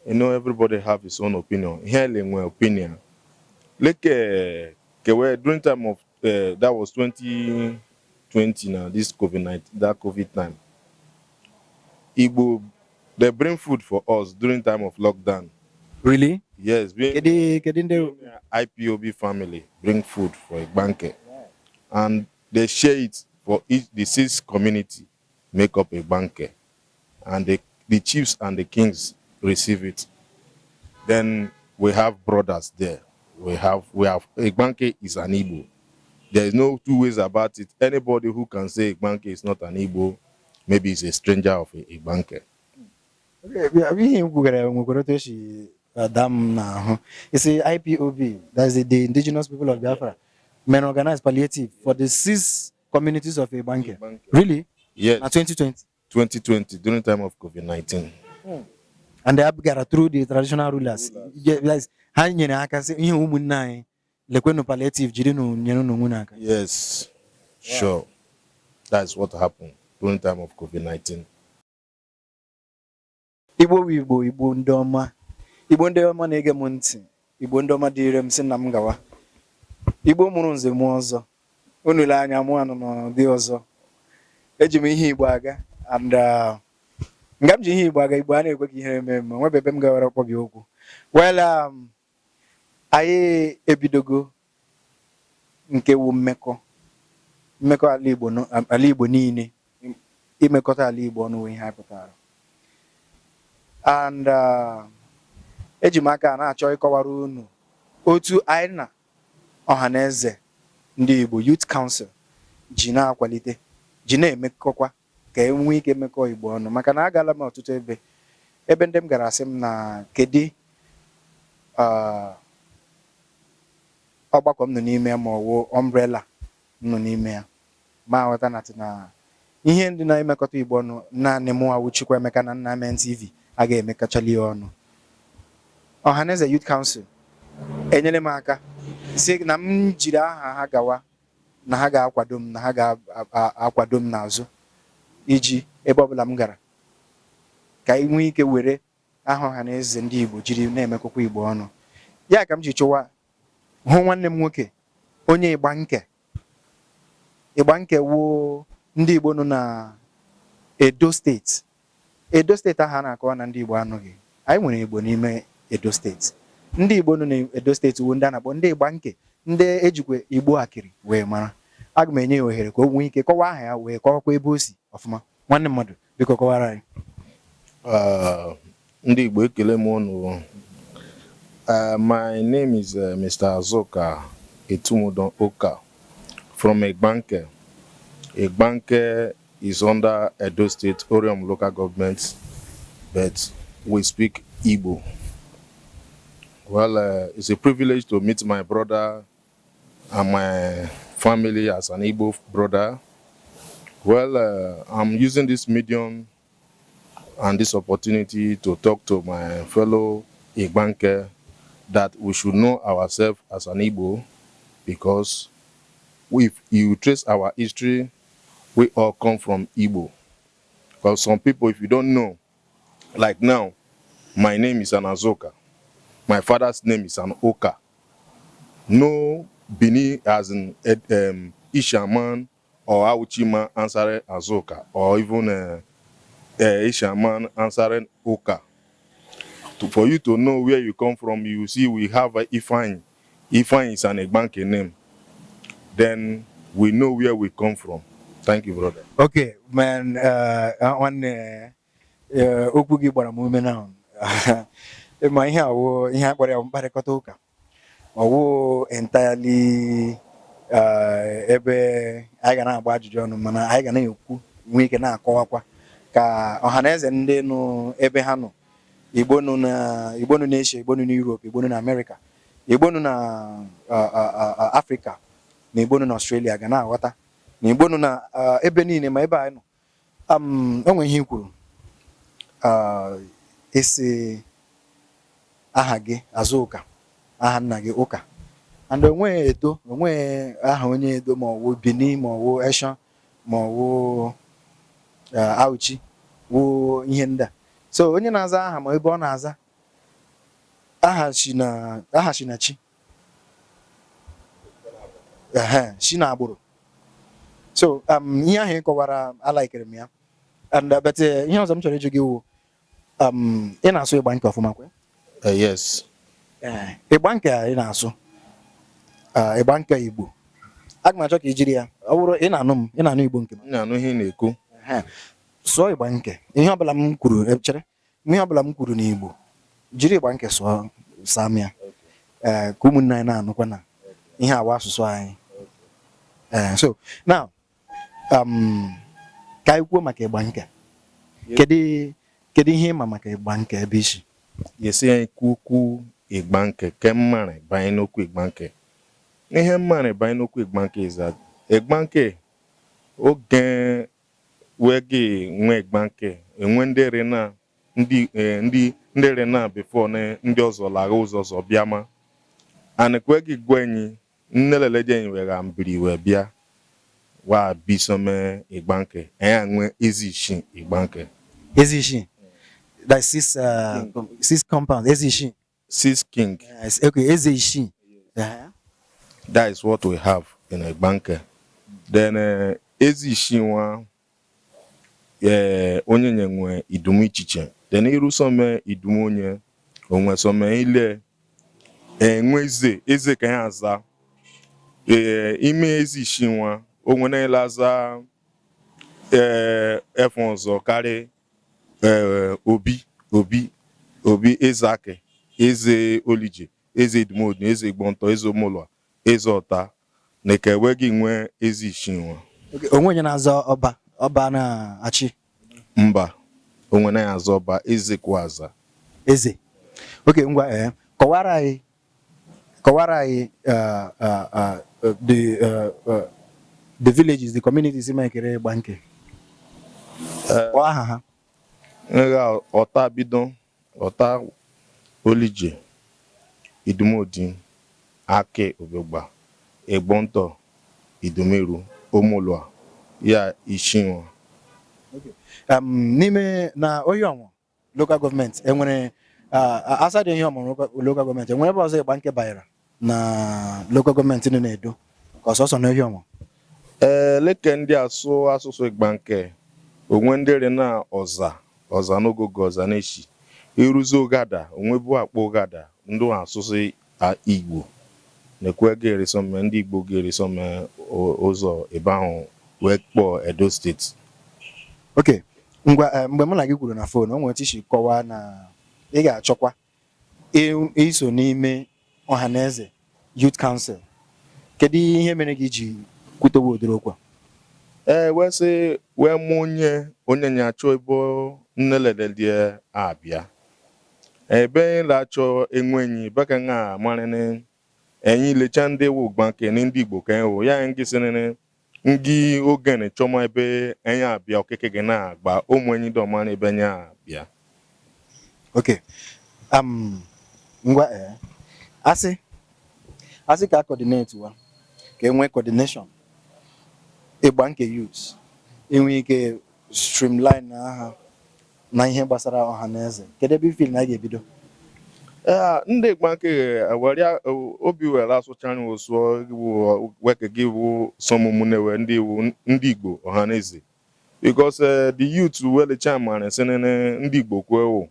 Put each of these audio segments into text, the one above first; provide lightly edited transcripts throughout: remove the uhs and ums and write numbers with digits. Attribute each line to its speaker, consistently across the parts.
Speaker 1: Everybody have his own opinion. Here nwe opinion. Like kewe during time of that was 2020 now, this COVID-19, that COVID time. Igbo, they bring food for us during time of lockdown.
Speaker 2: Really?
Speaker 1: Yes, being
Speaker 2: Kedu ndị
Speaker 1: IPOB family bring food for Igbanke, and they share it for each the six community make up Igbanke, and the chiefs and the kings receive it. Then we have brothers there. We have Igbanke is an Igbo. There is no two ways about it. Anybody who can say Igbanke is not an Igbo, maybe is a stranger of Igbanke.
Speaker 2: Okay, ihe m kwugara nwekwara otu esi ada m n'ahụ. Isi IPOB, that's the Indigenous People of Biafra, men organize palliative for the six communities of Igbanke.
Speaker 1: Igbanke.
Speaker 2: Really?
Speaker 1: Yes.
Speaker 2: Na 2020?
Speaker 1: 2020, during time of COVID-19.
Speaker 2: And they gara through the traditional rulers. Yes, ha nyere aka sị ihe ụmụnne anyị lekwenụ palliative jirinụ nyere unu onwe unu aka.
Speaker 1: Yes, sure. That's what happened during time of COVID-19.
Speaker 2: Igbo bụ Igbo, Igbo ndị ọma, Igbo ndị ọma na-ege m ntị, Igbo ndị ọma dịịrị m sị na m gawa. Igbo mụrụ nze mụọ ọzọ, unu lee anya mụ anọ n'ụdị ọzọ. Eji m ihe Igbo aga and nga m ji ihe Igbo aga, Igbo a na-ekwe ka ihere mee m nwebe ebe m gawara kpọbi okwu. Well, anyị ebidogo nke wu mmekọ ala Igbo ala Igbo niile, imekọta ala Igbo ọnụ wụ ihe anyị pụtara. And eji m aka na-achọ ịkọwara unu otu anyị na Ọhaneze Ndị Igbo Youth Council ji na-akwalite, ji na-emekọkwa ka e nwee ike mekọ Igbo ọnụ, maka na agala m ọtụtụ ebe, ebe ndị m gara asị m na kedu ọgbakọ m nọ n'ime ya ma ọ wụ umbrella m nọ n'ime ya, ma ghọta na ihe ndị na-emekọta Igbo ọnụ, naanị mụ awụ Chukwuemeka na Nna Men TV a ga-emekọchali ya ọnụ. Ọhaneze Youth Council enyere m aka si na m jiri aha ha gawa, na ha ga-akwado m, na ha ga-akwado m n'azụ iji ebe ọbụla m gara ka anyị nwee ike were aha Ọhaneze Ndị Igbo jiri na-emekọkwa Igbo ọnụ. Ya ka m ji chụwa hụ nwanne m nwoke onye Igbanke. Igbanke wuo ndị Igbo nọ na Edo Steeti. Edo Steeti ahụ a na-akọwa na ndị Igbo anọghị, anyị nwere Igbo n'ime Edo Steeti. Ndị Igbo nọ na Edo Steeti wu ndị a na-akpọ ndị Igbanke, ndị ejikwa Igbo akịrị wee mara. Aga m enye ya ohere ka o nwee ike kọwaa aha ya wee kọwakwa ebe o si ọfụma. Nwanne mmadụ, biko kọwara anyị.
Speaker 1: Ndị Igbo, ekele m unu. My name is Mr. Azuka Etumudon Oka from Igbanke. Igbanke is under Edo State, Orhionmwon Local Government, but we speak Igbo. Well, it's a privilege to meet my brother and my family as an Igbo brother. Well, I'm using this medium and this opportunity to talk to my fellow Igbanke that we should know ourselves as an Igbo, because if you trace our history, we all come from Igbo. Because some people, if you don't know, like now, my name is an Azuka. My father's name is an Oka. No Bini as in Ishan or Auchi man answering Azuka, or even Ishan man answering Oka. For you to know where you come from, you see we have a Ifeanyi. Ifeanyi is an Igbanke name. Then we know where we come from. Thank you, brother.
Speaker 2: Okay, man, nwanne, okwu gị gbara m ume na ma ihe awụ ihe a kpọrọ ya mkparịkọta ụka ọwụ entirely ebe anyị ga na-agba ajụjụ ọnụ, mana anyị ga na-ekwu, nwee ike na-akọwakwa ka ọha na eze ndị nọ ebe ha nọ, Igbo nọ na Igbo nọ n'Asia, Igbo nọ n'Europe, Igbo nọ na America, Igbo nọ na Africa na Igbo nọ na Australia ga na-aghọta na Igbo nọ na ebe niile ma ebe anyị nọ. O nwere ihe i kwuru, isi aha gị Azụka, aha nna gị Ụka, and onweghị Edo, onweghị aha onye Edo ma ọ wụ Benin ma ọ wụ Eshọn ma ọ wụ Auchi wụ ihe ndị a. So So onye na-aza aha ma ebe ọ na-aza aha si na aha si na chi. Ehe, si na agbụrụ. So ihe ahụ ị kọwara, alaikere m ya. And but ihe ọzọ m chọrọ ịjụ gị wụ, ị na-asụ Igbanke ọfụma kwe?
Speaker 1: Yes.
Speaker 2: Ee, Igbanke a ị na-asụ, Igbanke Igbo, aga m achọ ka i jiri ya, ọ bụrụ ị na-anụ m, ị na-anụ Igbo nke m.
Speaker 1: M na-anụ ihe ị na-ekwu.
Speaker 2: Ehe. Sụọ Igbanke, ihe ọbụla m kwuru, chere, ihe ọbụla m kwuru n'Igbo, jiri Igbanke sụọ, saa m ya. Ee, ka ụmụnne anyị na-anụkwa na ihe awa asụsụ anyị. Ee, so now, ka anyị kwuo maka Igbanke. Kedu ihe ịma maka Igbanke, ebe isi?
Speaker 1: Yesi anyị kwu okwu Igbanke ke mmarị banye n'okwu Igbanke. Ihe mmarị banye n'okwu Igbanke is that Igbanke oge wee gị nwee Igbanke enwe ndị rena ndị ndị rena before na ndị ọzọ lagha ụzọ ọzọ bịama and kwe gị gwa enyi nnelele dị enyi were mbiri wee bịa wa bisome Igbanke, anyị nwe ezi ishi Igbanke.
Speaker 2: Ezi ishi, that's six compounds, ezi ishi.
Speaker 1: Six king.
Speaker 2: Yes, okay, eze ishi.
Speaker 1: That is what we have in Igbanke. Then ezi ishi nwa onye nye nwe idum ichiche. Then iru some idum onye onwe some ile enwe eze eze ka ya aza ime ezi ishi nwa onwe na ile aza efe ọzọ karị obi obi obi eze akị, eze olije, eze idumodu, eze igbonto, eze omolua, eze ọta na ka enwe gị nwee ezi ishi nwa.
Speaker 2: Okay, onwe onye na-azọ ọba, ọba na-achị?
Speaker 1: Mba, onwe na ya azọ ọba, eze kwa aza.
Speaker 2: Eze. Okay, ngwa, kọwara anyị the villages, the communities mekere Igbanke. Kpọọ aha ha.
Speaker 1: Nga ọta bido ọta, olije, idumodi, akị, obegba, egbonto, idumeru, omolua ya ishinwa.
Speaker 2: N'ime na Orhionmwon Local Government enwere, aside Orhionmwon Local Government, enwere ebe ọzọ Igbanke banyere na local government nọ n'Edo, ka ọsọsọ na Orhionmwon?
Speaker 1: Ee, leke ndị asụ asụsụ Igbanke onwe ndị re na ọza ọza n'ogogo ọza na-eshi iruzi ụgada onwe bụ akpọ ụgada ndị asụsụ Igbo na-ekwe ga-eresome ndị Igbo ga-eresome ụzọ ebe ahụ wee kpọọ Edo Steeti.
Speaker 2: Ok, ngwa, mgbe mụ na gị kwuru na phone, o nwere otu isi kọwaa na ị ga-achọkwa iso n'ime Ọhaneze Youth Council. Kedu ihe mere gị ji kwutowe ụdịrị okwu a?
Speaker 1: Ee, wee sị wee mụ onye onye nya achọ ebe nneledelie abịa ebe na-achọ enwe enyi beka nga marịnị enyi lecha ndị wu Igbanke na ndị Igbo ka ewu ya ngị sịrịnị ngị ogene chọma ebe enyi abịa okeke gị na-agba ụmụ enyi dọmara ebe enyi abịa.
Speaker 2: Ok, ngwa, asị ka coordinate wa, ka e nwee coordination Igbanke youth, enwe ike streamline aha na ihe gbasara ọha na eze, kedu ebe i feel na a ga-ebido?
Speaker 1: Ee, ndị Igbanke were obi were asụchara osuo weke gị bụ sọmụmụnewe ndị iwu ndị Igbo Ọhaneze, because the youth welecha mara sịnịnị ndị Igbo kwewo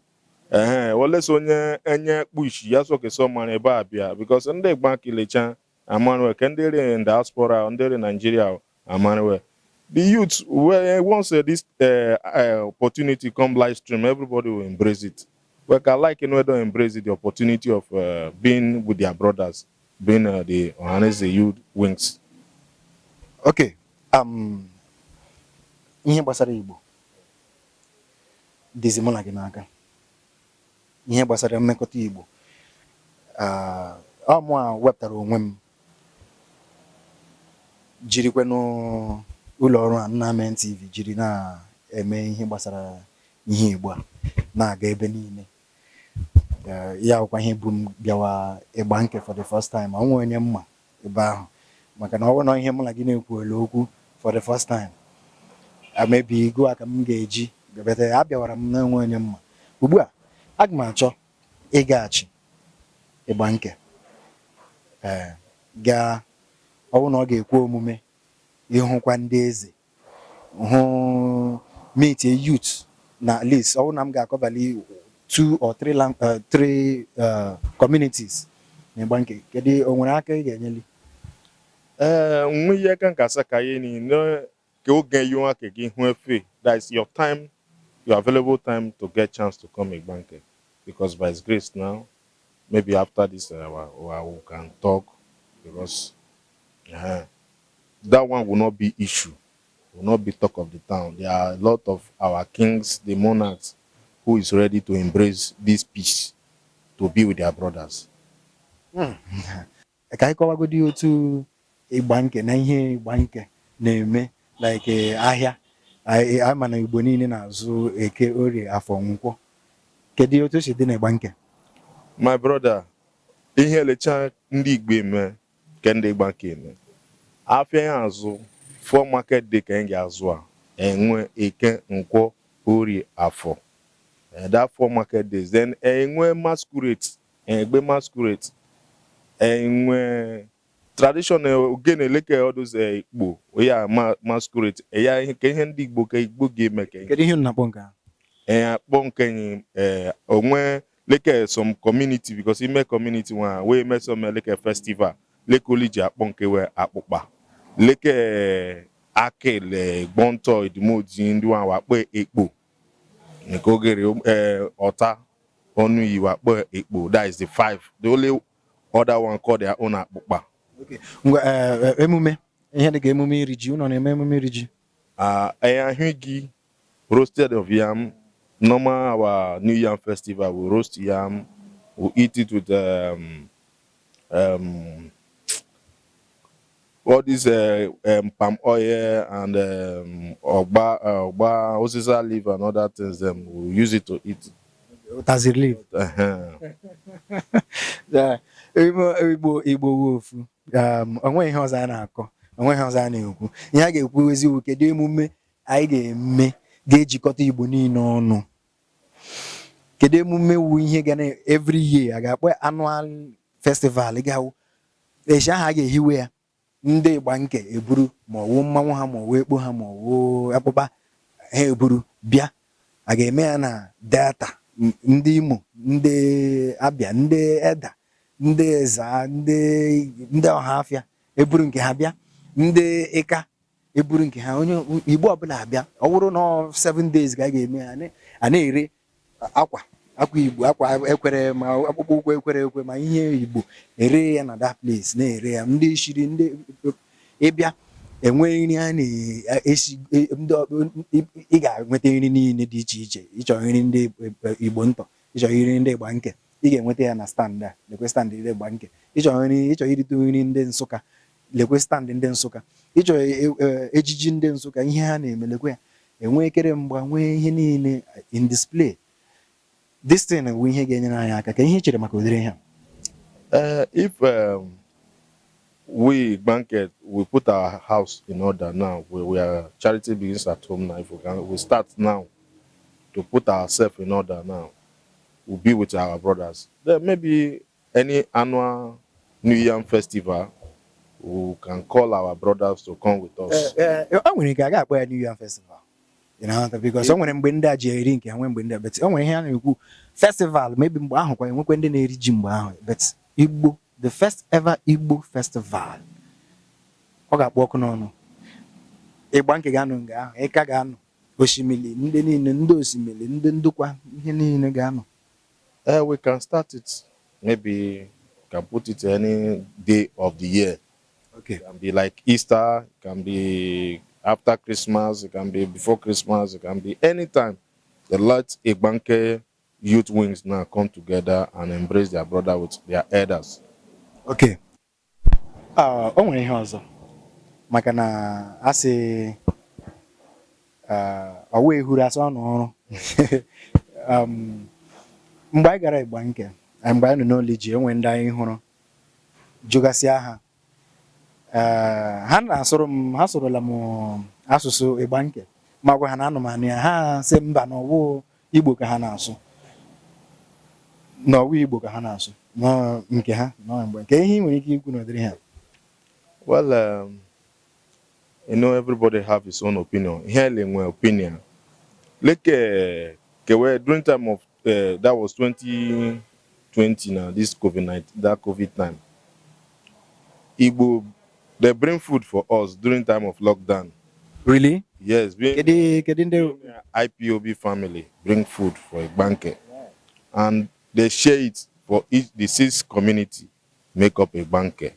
Speaker 1: ehe olesa onye enye kpushi ya sọkesọ mara ebe a bịa, because ndị Igbanke lecha amaruwe ke ndị re diaspora, ndị re Nigeria amaruwe the youth well. Once this opportunity come live stream, everybody will embrace it. We can like you know don't embrace the opportunity of being with their brothers, being the Ohaneze youth wings.
Speaker 2: Ok, ihe gbasara Igbo dịzi mụ na gị n'aka. Ihe gbasara mmekọta Igbo, ọ mụ a wepụtara onwe m jirikwenụ ụlọ ọrụ a Nnamen TV jiri na-eme ihe gbasara ihe Igbo a na-aga ebe niile. Ya bụkwa ihe bu m bịawa Igbanke for the first time. Ọ nwe onye mma ebe ahụ, maka na ọ bụrụ na ihe mụ na gị na-ekwuola okwu for the first time, maybe ego a ka m ga-eji bete abịawara m na-enwe onye mma. Ugbu a, aga m achọ ịgaghachi Igbanke, ee, gaa, ọ bụrụ na ọ ga-ekwe omume, ịhụkwa ndị eze, hụ, meet a youth na at least ọ bụrụ na m ga-akọbali two or three, three communities na Igbanke. Kedu o nwere aka ị ga-enyeli?
Speaker 1: Ee, nwe ihe ka nka asa ka ihe ni no ke oge yi nwa ke gị hụ efe. That is your time, your available time to get chance to come Igbanke, because by His grace now, maybe after this we can talk, because that one will not be issue, will not be talk of the town. There are a lot of our kings, the monarchs, who is ready to embrace this peace, to be with their brothers.
Speaker 2: Ka anyị kọwagodi otu Igbanke na ihe Igbanke na-eme, like ahịa. Anyị ama na Igbo niile na-azụ Eke, Orie, Afọ, Nkwọ. Kedu otu o si dị na Igbanke?
Speaker 1: My brother, ihe lecha ndị Igbo eme ke ndị Igbanke eme. Afịa ya azụ, four market day ka anyị ga-azụ a, enwe Eke, Nkwọ, Orie, Afọ. That four market days, then enwe masquerade, egbe masquerade, enwe tradition, ogene leke all those Igbo ya masquerade ya, ihe ka ihe ndị Igbo ka Igbo ga-eme ka
Speaker 2: Kedu ihe unu na-akpọ nke ahụ?
Speaker 1: Akpọ nke onwe leke some community, because ime community nwa wey eme some leke festival leke oli ji akpọ nke we akpụkpa leke akele gbọntọ idimoji ndị nwa wakpọ ekpo nke ogere ọta ọnụ iyi wakpọ ekpo. That is the five. The only other one called their own akpụkpa.
Speaker 2: Ngwa, emume, ihe dịka emume iri ji, unu na-eme emume iri ji?
Speaker 1: Ahụ gị, roasted of yam, normal our New Yam Festival. We roast yam, we eat it with all this palm oil and ogba, osisa leaf and other things. Them we use it to eat.
Speaker 2: Ụtazị leaf. Yeah, Igbo, Igbo wu ofu. Onweghị ihe ọzọ a na-akọ, onweghị ihe ọzọ a na-ekwu. Ihe a ga-ekwu eziokwu, kedu emume anyị ga-eme ga-ejikọta Igbo niile ọnụ? Kedu emume wu ihe ga na every year a ga-akpọ annual festival ga-awụ echi ahụ a ga-ehiwe ya, ndị Igbanke eburu ma ọwụ mmanwụ ha, ma ọwụ ekpo ha, ma ọwụ akpụkpa ha, eburu bịa? A ga-eme ya na Delta, ndị Imo, ndị Abịa, ndị Eda, ndị Eza, ndị Ọhafịa eburu nke ha bịa, ndị Ịka eburu nke ha, onye Igbo ọbụla abịa. Ọ bụrụ na ọ 7 days ka a ga-eme ya, a na-ere akwa, akwa Igbo, akwa ekwere, ma akpụkpọ ụkwụ ekwere ekwe, ma ihe Igbo, ere ya na that place, na-ere ya. Ndị shiri ndị ịbịa enwe nri a na-esi, ndị ị ga-enweta nri niile dị iche iche. Ịchọ nri ndị Igbo ntọ, ịchọ nri ndị Igbanke, ị ga-enweta ya na stand a. Lekwe stand ndị Igbanke. Ịchọ nri, ịchọ irite nri ndị Nsụka, lekwe stand ndị Nsụka. Ịchọ ejiji ndị Nsụka, ihe ha na-eme, lekwe ya. Enwe ekere mgba, nwee ihe niile in display. This thing bụ ihe ga-enyere anyị aka. Ka ihe ị chere maka ụdịrị ihe a?
Speaker 1: If we Igbanke, we put our house in order now. We are charity begins at home now. If we can, we start now to put ourselves in order now. We'll be with our brothers. Then maybe any annual New Yam Festival, we can call our brothers to come with us.
Speaker 2: O nwere ike a ga-akpọ ya New Yam Festival. Ị na-aghọta? Because o nwere mgbe ndị a ji eri nke ha, nwee mgbe ndị a, but o nwere ihe a na-ekwu festival, maybe mgbe ahụ kwa enwekwe ndị na-eri ji mgbe ahụ. But Igbo, the first ever Igbo festival, ọ ga-akpọ ọkụ n'ọnụ. Igbanke ga-anọ nga ahụ, Ịka ga-anọ, Osimiri, ndị niile, ndị Osimiri, ndị ndụkwa, ihe niile ga-anọ.
Speaker 1: We can start it. Maybe can put it any day of the year. It can be like Easter, it can be after Christmas, it can be before Christmas, it can be anytime. The let Igbanke youth wings now come together and embrace their brother with their elders.
Speaker 2: Okay. Ah, o nwere ihe ọzọ, maka na a sị ọwa ehuru asọ n'ọrụ. Mgbe anyị gara Igbanke, mgbe anyị nọ n'Oliji, enwe ndị anyị hụrụ, jụgasịa ha. Ha na-asụrụ m, ha sụrụla m asụsụ Igbanke, ma gwa ha na anụmanụ ya, ha sị mba, na ọwụ Igbo ka ha na-asụ. N'ọwa Igbo ka ha na-asụ nọ nke ha nọ mgbe nke ihe ị nwere ike ikwu n'ụdịrị ha.
Speaker 1: Well, everybody have his own opinion. Here, my opinion. Like, during time of that was 2020 now, this COVID-19, that COVID time. Igbo, they bring food for us during time of lockdown.
Speaker 2: Really?
Speaker 1: Yes, being
Speaker 2: Kedu ndị?
Speaker 1: IPOB family bring food for Igbanke, and they share it for each the six community make up Igbanke,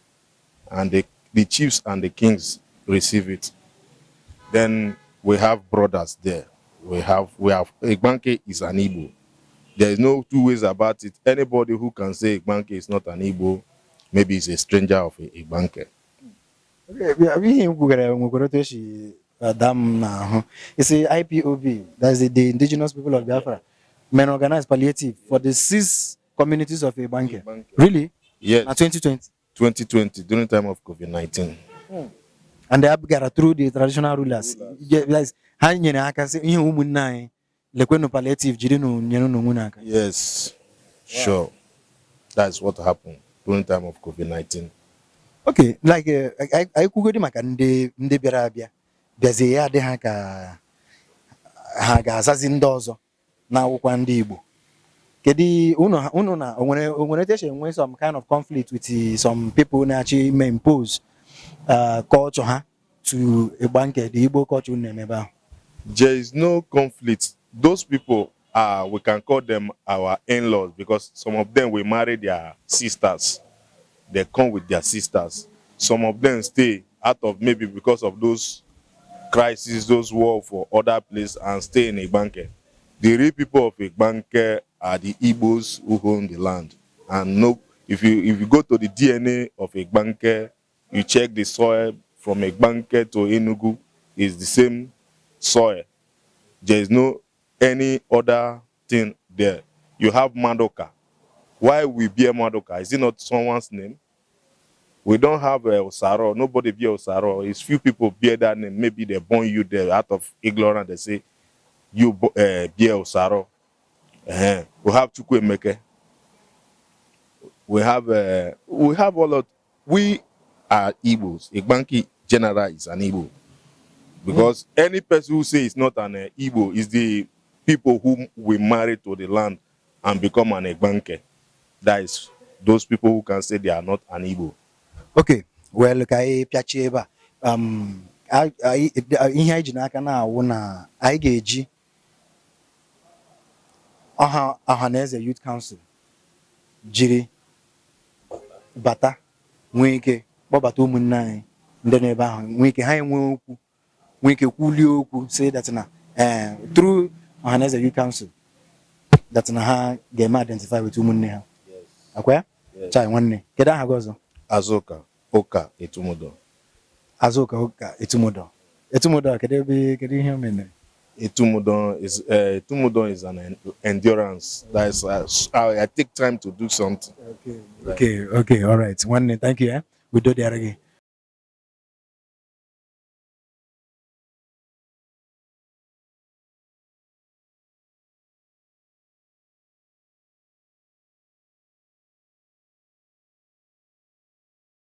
Speaker 1: and the chiefs and the kings receive it. Then we have brothers there. We have Igbanke is an Igbo. There is no two ways about it. Anybody who can say Igbanke is not an Igbo, maybe is a stranger of Igbanke.
Speaker 2: Ihe m kwugara nwekwara otu esi ada m n'ahụ isi IPOB, that's the Indigenous People of Biafra, men organize palliative for the six communities of Igbanke?
Speaker 1: Igbanke.
Speaker 2: Really?
Speaker 1: Yes.
Speaker 2: Na 2020?
Speaker 1: 2020, during time of COVID-19.
Speaker 2: And they gara through the traditional rulers. Yeah, that's- ha nyere aka sị ihe ụmụnne anyị lekwenụ palliative jirinụ nyere n'onwe unu aka.
Speaker 1: Yes, sure. That's what happened during time of COVID-19.
Speaker 2: Okay, like anyị kwugodi maka ndị bịara abịa bịazie ya adị ha ka ha ga-azazi ndị ọzọ na-awụkwa ndị Igbo. Kedu unu na o nwere etu esi enwe some kind of conflict with some people na-achọ ime impose culture ha to Igbanke, the Igbo culture unu na-eme ebe ahụ?
Speaker 1: There is no conflict. Those people are, we can call them our in-laws because some of them will marry their sisters. They come with their sisters. Some of them stay out of maybe because of those crises, those war for other place and stay in Igbanke. The real people of Igbanke are the Igbos who own the land. And no, if you go to the DNA of Igbanke, you check the soil from Igbanke to Enugu is the same soil. There is no any other thing there. You have Madoka. Why we bear Madoka? Is it not someone's name? We don't have a Osaro. Nobody bear Osaro. It's few people bear that name. Maybe they born you there out of ignorance. They say you bear Osaro. We have Chukwuemeke. We have all of we are Igbos. Igbanke general is an Igbo. Because any person who say it's not an Igbo is the people whom we marry to the land and become an Igbanke. That is those people who can say they are not an Igbo.
Speaker 2: Okay, well, ka anyị pịachie ebe a. Ihe anyị ji n'aka na-awụ na anyị ga-eji ọha na eze Youth Council jiri bata nwee ike kpọbata ụmụnne anyị ndị nọ ebe ahụ nwee ike ha enwee okwu nwee ike kwulie okwu say that na through Ọhaneze Youth Council that na ha ga-eme identify with ụmụnne ha akwa ya.
Speaker 1: Yes.
Speaker 2: Chai, nwanne, kedu aha gị ọzọ?
Speaker 1: Azuka Oka Etumudo.
Speaker 2: Azụka Ụka Etumudo. Etumudo, kedu ebe kedu ihe o mere?
Speaker 1: Etumudo is an endurance. That is, I take time to do something.
Speaker 2: Okay, all right, nwanne, thank you, eh? Udo dịara gị.